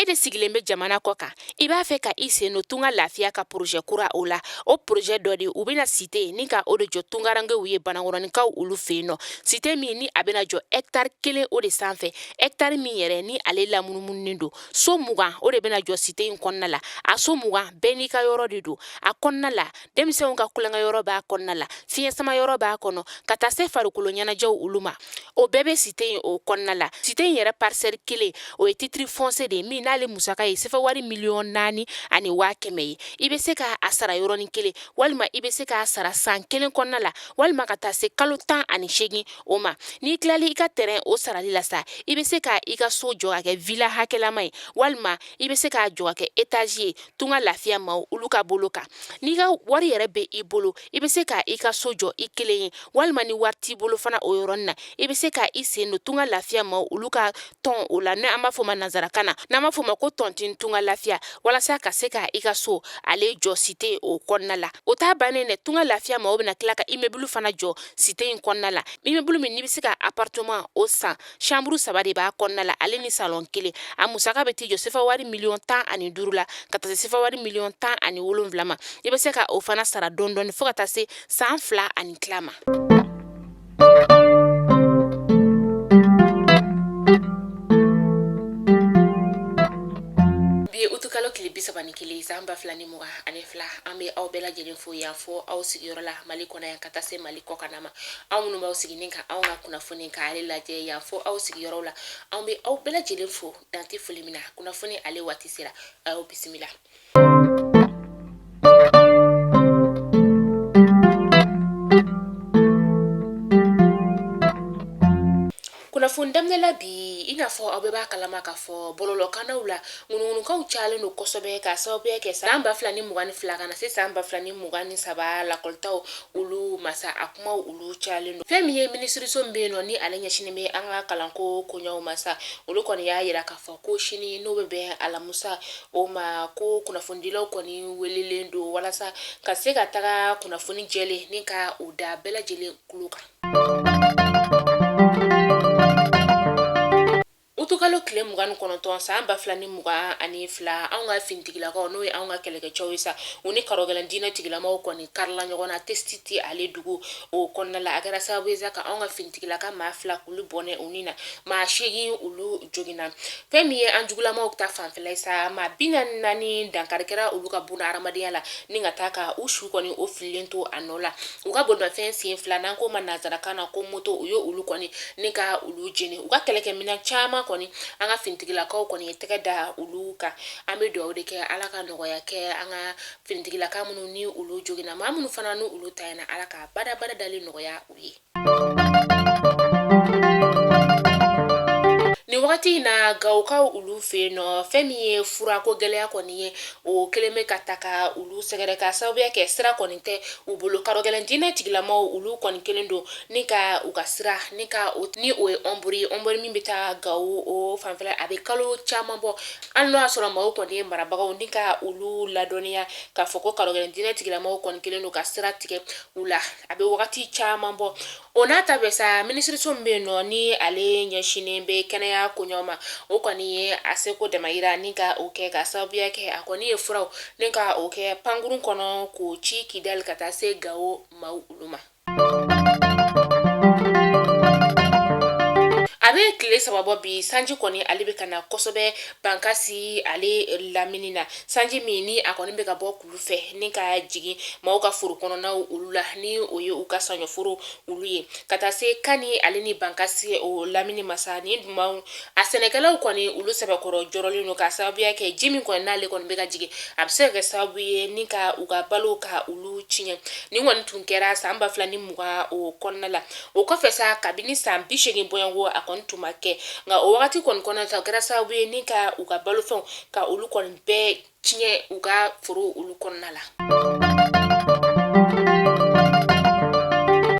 E de sigilen bɛ jamana kɔ kan, i b'a fɛ ka i sen don Tunga Lafiya ka projet kura o la. O projet dɔ de, u bɛna cité ni ka o de jɔ tungarankew ye Banankɔrɔninkaw olu fɛ yen nɔ. Cité min ni a bɛna jɔ hectare 1 o de sanfɛ, hectare min yɛrɛ ni ale lamunumununen don. So 20 o de bɛna jɔ cité in kɔnɔna la. A so 20 bɛɛ n'i ka yɔrɔ de don a kɔnɔna la. Denmisɛnw ka tulonkɛ yɔrɔ b'a kɔnɔna la, fiɲɛ sama yɔrɔ b'a kɔnɔ, ka taa se farikolo ɲɛnajɛw olu ma. O bɛɛ bɛ cité in o kɔnɔna la. Cité in yɛrɛ parcelle 1, o ye titre foncier de ye min n'ale musaka ye sefa wari 4,1 miliyɔn ye. I bɛ se k'a sara yɔrɔnin kelen, walima i bɛ se k'a sara san 1 kɔnɔna la, walima ka taa se kalo 18 o ma. N'i tilali i ka terrain o sarali la sa, i bɛ se ka i ka so jɔ ka kɛ villa hakɛlama ye, walima i bɛ se k'a jɔ ka kɛ étage ye. Tunga Lafiya maaw olu ka bolo kan, n'i ka wari yɛrɛ bɛ i bolo, i bɛ se ka i ka so jɔ i kelen ye, walima ni wari t'i bolo fana, o yɔrɔnin na i bɛ se ka i sen don Tunga Lafiya maaw olu ka tɔn o la, n'an b'a fɔ ma nansarakan na, n'an b'a fɔ ma ko tontine Tunga Lafiya, walasa ka se ka i ka so ale jɔ cité o kɔnɔna la. O t'a bannen dɛ. Tunga Lafiya maaw bɛna tila ka immeuble fana jɔ cité in kɔnɔna la, immeuble min n'i bɛ se ka appartement o san, chambre 3 de b'a kɔnɔna la, ale ni salon 1. A musaka bɛ t'i jɔ sefa wari 15 miliyɔn la, ka taa se sefa wari 17 miliyɔn ma. I bɛ se ka o fana sara dɔɔni dɔɔni fo ka taa se san 2 ani tila ma. Bi ye utukalo tile 31, san 2022. An bɛ aw bɛɛ lajɛlen fo yan fo aw sigiyɔrɔ la Mali kɔnɔ yan, ka taa se Mali kɔkanna ma. Aw minnu b'aw sigi ka anw ka kunnafoni k'ale lajɛ yan fo aw sigiyɔrɔ la, an bɛ aw bɛɛ lajɛlen fo dan tɛ foli min na. Kunnafoni ale waati sera, aw bisimila. Kunnafoni daminɛ la bi, i n'a fɔ aw bɛɛ b'a kalama k'a fɔ bɔlɔlɔkannaw la, ŋunuŋunukanw cayalen don kosɛbɛ k'a sababuya kɛ san 2022 ka na se san 2023 lakɔlitaw olu masa, a kumaw olu cayalen don. Fɛn min ye minisiriso min bɛ yen nɔ ni ale ɲɛsinnen bɛ an ka kalanko koɲɛw ma sa, olu kɔni y'a yira k'a fɔ ko sini, n'o bɛ bɛn alamusa o ma, ko kunnafonidilaw kɔni welelen don walasa ka se ka taga kunnafoni jɛlen ni ka o da bɛɛ lajɛlen tulo kan. Utukalo tile 29, san 2022, anw ka finitigilakaw, n'o ye anw ka kɛlɛkɛcɛw ye sa, u ni karɔgɛlɛn diinɛ tigilamaw kɔni karila ɲɔgɔn na Tesiti ale dugu o kɔnɔna la. A kɛra sababu ye sa ka anw ka finitigilaka maa 2 k'olu bɔnɛ u ni na, maa 8 olu joginna. Fɛn min ye an jugulamaw ta fanfɛla ye sa, maa 44 dankari kɛra olu ka buna hadamadenya la ni ka taa ka u su kɔni o fililen to a nɔ la. U ka bolimafɛn sen 2, n'an k'o ma nansarakan na ko moto, u ye olu kɔni ni ka olu jeni. U ka kɛlɛkɛminɛn caman kɔni, an ka finitigilakaw kɔni ye tɛgɛ da olu kan. An bɛ dugawu de kɛ, Ala ka nɔgɔya kɛ an ka finitigilaka minnu ni olu joginna, maa minnu fana ni olu tanyana, Ala ka badabada dali nɔgɔya u ye. Nin wagati in na, Gawokaw olu fɛ yen nɔ, fɛn min ye furako gɛlɛya kɔni ye, o kɛlen bɛ ka ta ka olu sɛgɛrɛ ka sababuya kɛ sira kɔni tɛ u bolo. Karɔgɛlɛn diinɛ tigilamaw olu kɔni kɛlen don ni ka u ka sira ni ka ni o ye Ɔnbori ye, Ɔnbori min bɛ taa Gawo o fanfɛla, a bɛ kalo caman bɔ. Hali n'o y'a sɔrɔ maaw kɔni ye marabagaw ni ka olu ladɔnniya k'a fɔ ko karɔgɛlɛn diinɛ tigilamaw kɔni kɛlen don ka sira tigɛ u la, a bɛ wagati caman bɔ. O n'a ta bɛɛ sa, minisiriso min bɛ yen nɔ ni ale ɲɛsinnen bɛ kɛnɛya koɲɛw ma, o kɔni ye a seko damayira ni ka o kɛ ka sababuya kɛ a kɔni ye furaw ni ka o kɛ pankurun kɔnɔ k'o ci Kidali ka taa se Gawo maaw olu ma. A bɛ tile 3 bɔ bi, sanji kɔni ale bɛ ka na kosɛbɛ Bankasi ale lamini na. Sanji min ni a kɔni bɛ ka bɔ kulu fɛ ni ka jigin maaw ka foro kɔnɔnaw olu la, ni o ye u ka saɲɔforo olu ye, ka taa se Kani ale ni Bankasi o lamini ma sa. Ni dumanw a sɛnɛkɛlaw kɔni olu sɛbɛkɔrɔ jɔrɔlen don ka sababuya kɛ ji min kɔni n'ale kɔni bɛ ka jigin, a bɛ se ka kɛ sababu ye ni ka u ka balo ka olu tiɲɛ. Nin kɔni tun kɛra san 2020 o kɔnɔna la. O kɔfɛ sa, kabini san 80 bɔɲɔgɔnko a kɔni tun ma kɛ, nka o wagati kɔni kɔnɔna sa, o kɛra sababu ye ni ka u ka balofɛnw ka olu kɔni bɛɛ tiɲɛ u ka foro olu kɔnɔna la.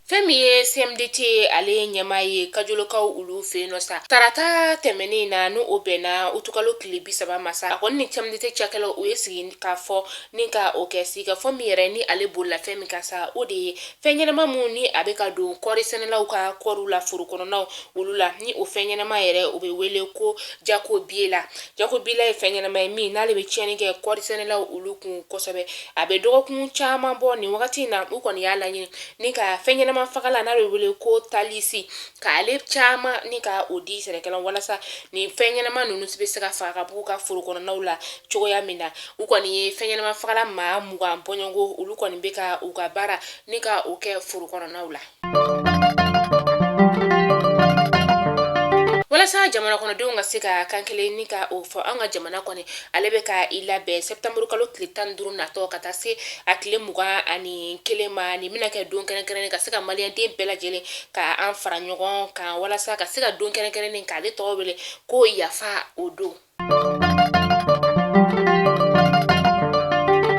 Fɛn min Min ye CMDT ale ɲɛmaa ye Kajolokaw olu fɛ yen nɔ sa, tarata tɛmɛnen na, n'o o bɛnna utukalo tile 30 ma sa, a kɔni ni CMDT cakɛlaw u ye sigi ka fɔ ni ka o kɛ sigikafɔ min yɛrɛ ni ale bolila fɛn min kan sa, o de ye fɛn ɲɛnama mun ni a bɛ ka don kɔɔri sɛnɛlaw ka kɔɔriw la, foro kɔnɔnaw olu la. Ni o fɛn ɲɛnama yɛrɛ o bɛ wele ko jakobiyela. Jakobiyela ye fɛn ɲɛnama ye min n'ale bɛ tiɲɛni kɛ kɔɔri sɛnɛlaw olu kun kosɛbɛ. A bɛ dɔgɔkun caman bɔ nin wagati in na, u kɔni y'a laɲini ni ka fɛn ɲɛnama fagala n'a bɛ wele ko talisi, k'ale caman ni ka o di sɛnɛkɛlaw walasa nin fɛn ɲɛnama ninnu bɛ se ka faga ka bɔ u ka foro kɔnɔnaw la cogoya min na. U kɔni ye fɛn ɲɛnama fagala maa 20 bɔɲɔgɔnko, olu kɔni bɛ ka u ka baara ni ka o kɛ foro kɔnɔnaw la. Walasa jamana kɔnɔdenw ka se ka kan kelen ni ka o fɔ, an ka jamana kɔni ale bɛ ka i labɛn sɛptanburu kalo tile 15 natɔ ka taa se a tile 21 ma. Nin bɛna kɛ don kɛrɛnkɛrɛnnen ka se ka maliyɛnden bɛɛ lajɛlen ka an fara ɲɔgɔn kan walasa ka se ka don kɛrɛnkɛrɛnnen k'ale tɔgɔ wele ko yafa o don.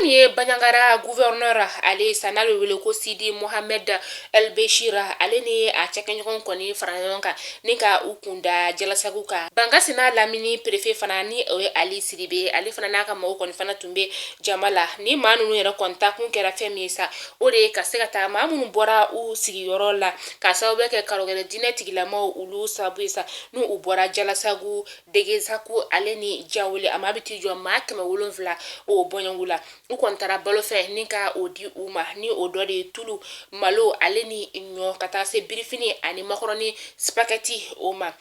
Min ye Banjagara gouverneur ale sa, n'a bɛ wele ko Sidi Mohamed El Bechir, ale ni a cakɛɲɔgɔn kɔni fara ɲɔgɔn kan ni ka u kunda Jalasagu kan. Bankasi n'a lamini préfet fana, ni o ye Ali Sidibe, ale fana n'a ka mɔgɔw kɔni fana tun bɛ jama la. Ni maa ninnu yɛrɛ kɔni taakun kɛra fɛn min ye sa, o de ye ka se ka taa maa minnu bɔra u sigiyɔrɔ la k'a sababu kɛ karogɛlɛn diinɛ tigilamaw olu sababu ye sa, n'u u bɔra Jalasagu, Degesaku ale ni Jawele. A maa bɛ t'i jɔ maa 700 o bɔɲɔgɔn la. U kɔni taara balofɛn ni ka o di u ma, ni o dɔ de ye tulu, malo ale ni ɲɔ, ka taa se birifini ani makɔrɔni spaghetti o ma.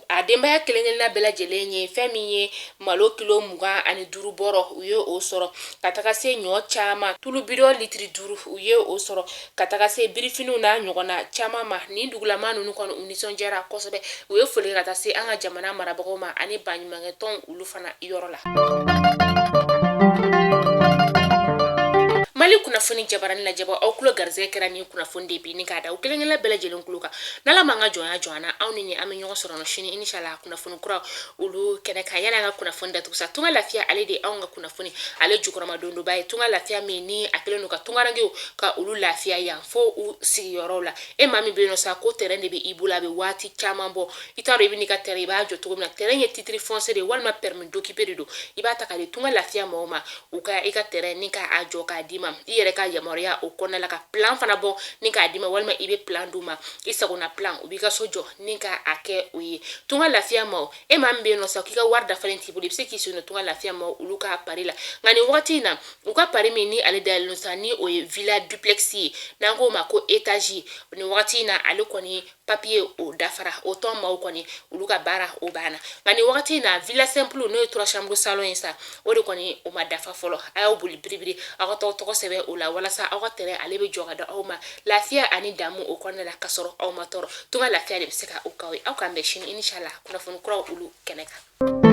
A denbaya kelen-kelenna bɛɛ lajɛlen ye fɛn min ye malo kilo 25 bɔrɔ, u ye o sɔrɔ, ka taga se ɲɔ caman, tulu bidɔn litiri 5, u ye o sɔrɔ, ka taga se birifiniw n'a ɲɔgɔnna caman ma. Nin dugulama ninnu kɔni, u nisɔndiyara kosɛbɛ. U ye foli ka taa se an ka jamana marabagaw ma ani baɲumankɛtɔnw olu fana yɔrɔ la. Mali kunnafoni jabarani lajɛbɔ, aw tulo garisɛgɛ kɛra ni kunnafoni de bi ni k'a da u kelen-kelenna bɛɛ lajɛlen tulo kan. N'Ala m'an ka jɔnya jɔ an na, aw ni an bɛ ɲɔgɔn sɔrɔ sini inshallah kunnafoni kura olu kɛnɛ kan. Yanni an ka kunnafoni datugu sa, Tunga Lafiya ale de anw ka kunnafoni ale jukɔrɔmadondonba ye. Tunga Lafiya min ni a kɛlen don ka tungarankew ka olu lafiya yan fo u sigiyɔrɔw la. E maa min bɛ yen nɔ sa ko terrain de bɛ i bolo, a bɛ waati caman bɔ, i t'a dɔn i bɛ n'i ka terrain i b'a jɔ cogo min na. Terrain ye titre foncier de ye walima permis d'occuper de don, i b'a ta k'a di Tunga Lafiya mɔgɔw ma, u ka i ka terrain ni k'a jɔ k'a d'i ma i yɛrɛ ka yamaruya o kɔnɔna la, ka plan fana bɔ ni k'a d'i ma, walima i bɛ plan d'u ma, i sagona plan, u b'i ka so jɔ ni k'a kɛ o ye. Tunga Lafiya maaw, e maa min bɛ yen nɔ sa k'i ka wari dafalen t'i bolo, i bɛ se k'i sen don Tunga Lafiya maaw olu ka pari la. Nka nin wagati in na, u ka pari min ni ale dayɛlɛlen sa, ni o ye villa duplex ye, n'an k'o ma ko étage, nin wagati in na ale kɔni papier o dafara, o tɔn maaw kɔni olu ka baara o banna. Nka nin wagati in na, villa simple n'o ye trois chambres salon ye sa, o de kɔni o ma dafa fɔlɔ. A y'aw boli biribiri, aw ka tɔgɔ tɔgɔ sɛbɛn o la walasa aw ka terrain ale bɛ jɔ ka da aw ma lafiya ani damu o kɔnɔna la, ka sɔrɔ aw ma tɔɔrɔ. Tunga Lafiya de bɛ se ka o k'aw ye. Aw k'an bɛn sini inshallah kunnafoni kuraw olu kɛnɛ kan.